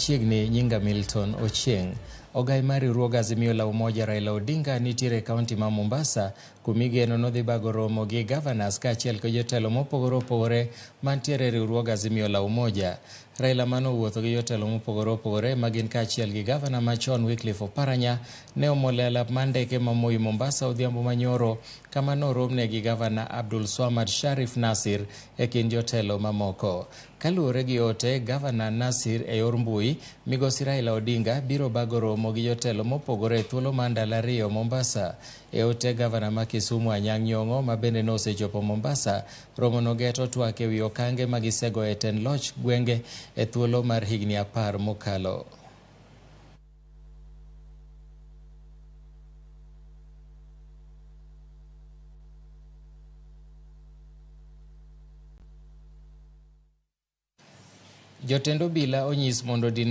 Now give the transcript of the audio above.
Machiegni nyinga Milton Ochieng. Ogai mar riwruog Azimio la Umoja Raila Odinga nitiere e kaunti ma Mombasa kumigeno nodhi bago romo gi governors kaachiel kod jotelo mopogore opogore mantiere e riwruog Azimio la Umoja. Raila mane owuotho gi jotelo mopogore opogore magin kaachiel gi gavana machon Wycliffe Oparanya ne omol e alap mar ndeke ma Moi Mombasa odhiambo manyoro kama noromne gi gavana Abdul Swamad Sharif Nasir e kind jotelo mamoko. Kaluwore gi ote gavana Nasir e yor mbui, migosi Raila Odinga biro bago romo gi jotelo mopogore e thuolo mar ndalo 2 Mombasa. E ote gavana ma Kisumu Anyang' Nyong'o ma bende nosechopo Mombasa, romono geto twak ewi okange ma gisego e tend loch gwenge e thuolo mar higni 10 mokalo. Jotend obila onyis mondo odin